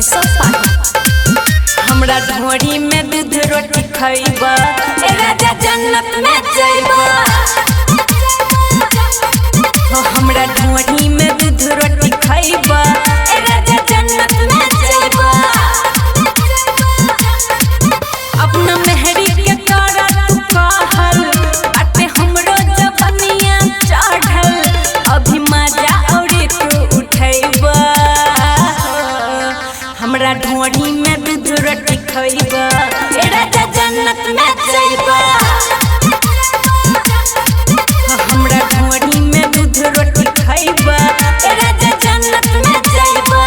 सरसों पाही। हमरा ढोरी में दूध रोटी खइबा ए राजा जन्नत में जइबा। हो हमरा ढोरी में दूध रोटी खइबा ए राजा जन्नत में जइबा। अपना मेहरी के करा तू कहल बाटे हमरो जवनिया चढ़ल, अभी मजा औरी तू उठैबा। हमरा ढोरी में दूध रोटी खइबा ए राजा जन्नत में जइबा। हमरा ढोरी में दूध रोटी खइबा ए राजा जन्नत में जइबा।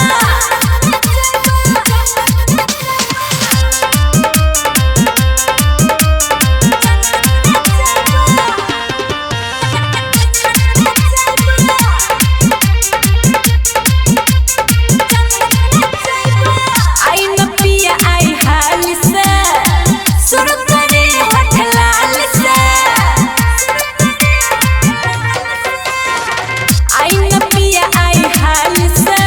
आई न पिया आई हाल से शुरू करे होठ लाल से। आई न पिया आई हाल से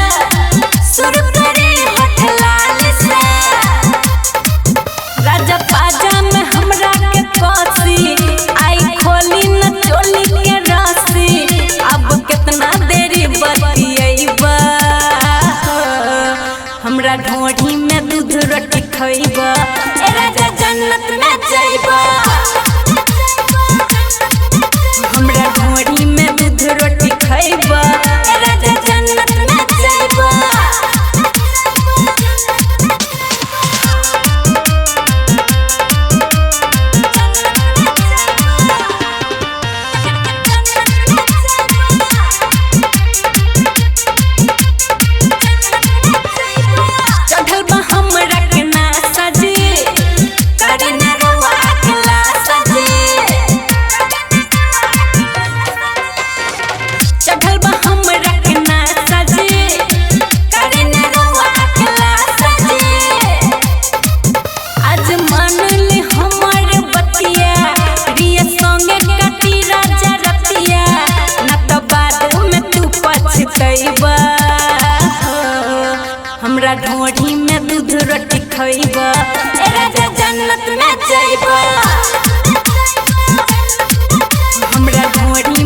शुरू करे होठ लाल से। राजा पाजा में हमरा के कोसी आई खोली न चोली के रस्सी, अब कितना देरी बतियैबा। हमरा ढोरी में दूध रोटी खइबा ए राजा जन्नत में जइबा। हमरा ढोरी में दूध रोटी खइबा ए राजा जन्नत में जइबा। चढ़ल बा हमरा के ना सजी करी न रुआ अकेला सजी। चढ़ल बा हमरा के ना सजी करी न रुआ अकेला सजी। आज मान ले हमर बतिया रिया संगे कटी राजा रतिया, न तो बाद में तू पछतैबा। हमरा ढोरी में दूध रोटी खइबा ए राजा जन्नत में जइबा। हमरा ढोरी